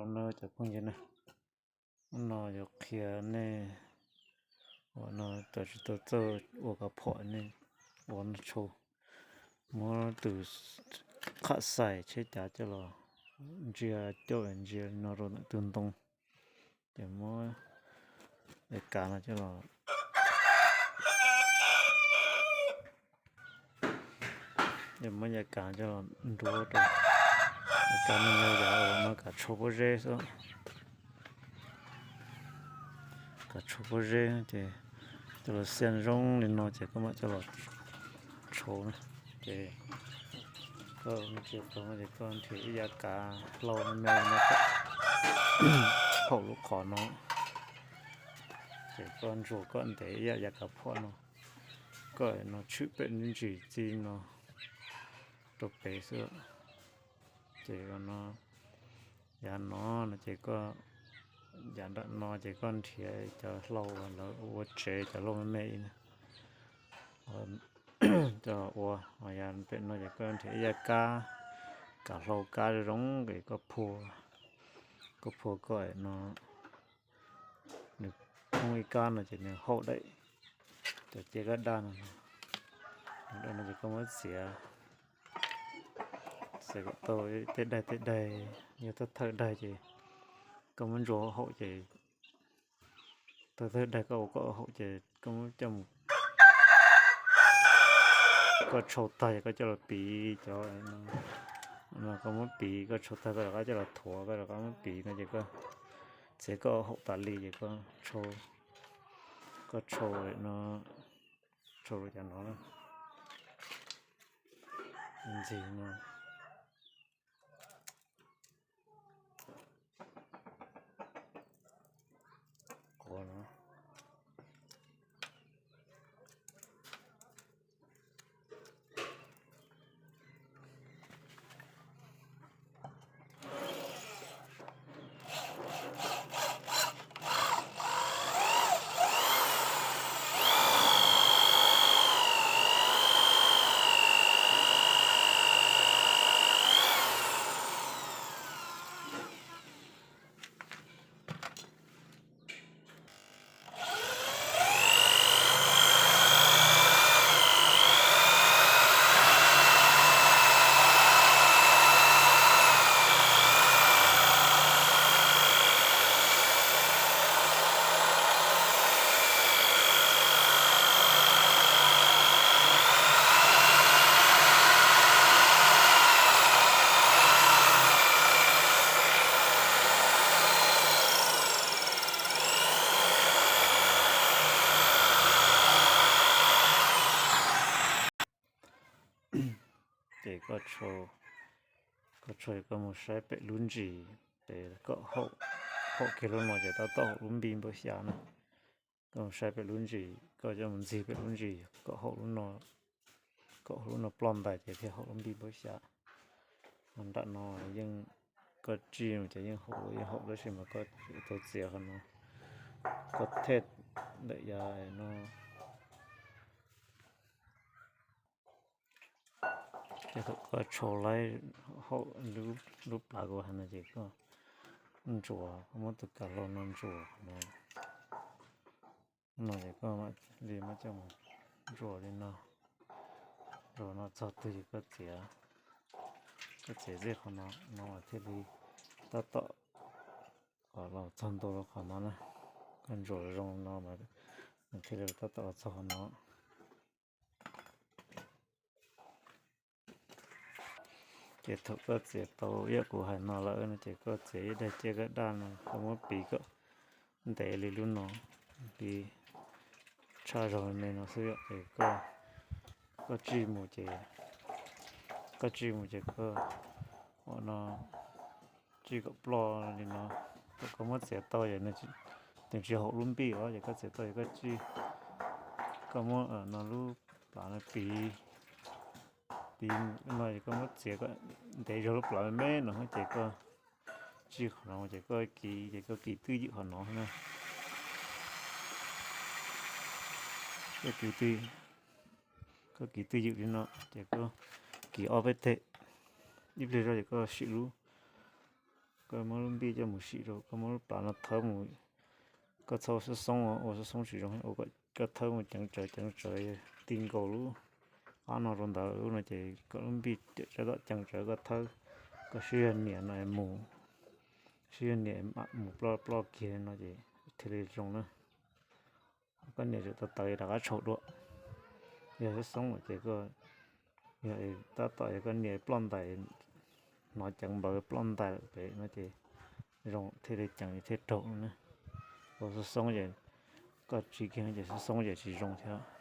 Zoo no cov phooj ywg na, hnub no yuav qhia nej ua no, cov tsis tau txawj ua kav phom nej ua no tshau. Muab tus qham xais tsheb cav coj los ntsia coj ntsia no rau ntawm tus ntoo, ces muab yav kav no coj los, ces muab yav kav coj los nruab rau. Yav kav no yog yav uas no kav tshau pob zeb xwb. Kav tshau pob zeb ces coj los xiab zoo li no ces koj mam coj los tshau na. Ces koj ntsia tau no ces koj nrhiav ib yav kav hlau me me no kom haum lub qhov no, ces koj ntsuas koj ntev ib yam yav kav phom no, koj no tshwm pem lub ntsis txij no rau pem xwb. Ces no, yav no no ces koj, yav nram no ces koj nrhiav cov hlau uas lawv ua tsev, cov hlau me me no coj ua. Ho yav pem no ces koj nrhiav ib yav kab, kav hlau kab zoo zoo es koj phua, koj phua koj no, nws poob ib kab no ces nws haum daim, cov ciaj kab daj no, daj no ces koj muab txiav, txiav kom tau tej daig tej daig, yog thawj thawj daig ces koj muab ntsuas haum ces, thawj thawj daig koj ua koj haum ces koj muab coj mus, koj tshau tag ces koj coj los piv cov no, koj muab piv, koj tshau tag koj rov qab coj los thuav, koj rov qab muab piv no ces koj txiav koj haum tas li ces koj tshau, koj tshau no, tshau rau cov no na, ntxig no. Quav no. Ces koj tshau, koj tshau koj mus saib pem lub ntsis, ces koj haum, haum kiag lub no ces tab tom haum lub npij npawb xya na. Koj mus saib pem lub ntsis, koj coj mus ntxig pem lub ntsis, koj haum lub no, koj haum lub no ploj ntais ces thiaj haum lub npij npawb xya. Ho nram no yeej, koj tsij mus ces yeej haum, yeej haum tab sis mas koj tau txiav qhov no, koj thej ntawm yav no. Ces thaum koj tshau laib haum lub plav kuv hais no ces koj ntsuas, koj muab tus kav hlau no ntsuas no, no ces koj mam li muab coj mus ntsuas li no, ntsuas no txog twg ces koj txiav, koj txiav txij qhov no, no mas thiaj li tab tom los txog ntua rau qhov no na. Koj ntsuas zoo no mas nws thiaj li tab tom los txog qhov no. Ces thaum koj txiav tau ib yam kuv hais no lawm no ces koj txiav ib daig ciaj kab daj no, koj muab piv kom ntev li lub no, li tshaj zog me no xwb yom. Ces koj, koj tsij mus ces, koj tsij mus ces koj ua no, tsij kom ploj li no. Thaum koj muab txiav tau ces nws tsis haum lub npij os, ces koj txiav tau ces koj tsij, koj muab no lub plav no piv, piv no ces koj muab txiav kom ntev zog lub plav me me no ces koj tsij qhov no ces koj kiv, ces koj kiv twj ywm qhov no na. Koj kiv twj, koj kiv twj ywm li no ces koj kiv ob peb teg, ib pliag zog ces koj sim lub, koj muab lub npij coj mus sim rau, koj muab lub plhav no thawb mus. Koj txhob ua xoob xoob, ua xoob xoob tsis zoo, ua kom koj thawb mus ceev tsawv ceev tsawv, ti nkaus lub qab no rau ntawd lub no ces koj lub npij tsab tom ceev tsawv, koj thawb, koj siv zog nias no mus, siv zog nias mus ploj ploj kiag no ces thiaj li zoo na. Koj nias tawv tawv rov qab tshaum dua. Yog xoob xoob ces koj, yog tab tom yog koj nias ploj ntais, hnov ceev npaws ploj ntais lawm pem no ces zoo thiaj li ceev thiaj raug no na. Ua xoob xoob ces koj tsis kiag ces xoob xoob ces tsis zoo thiab.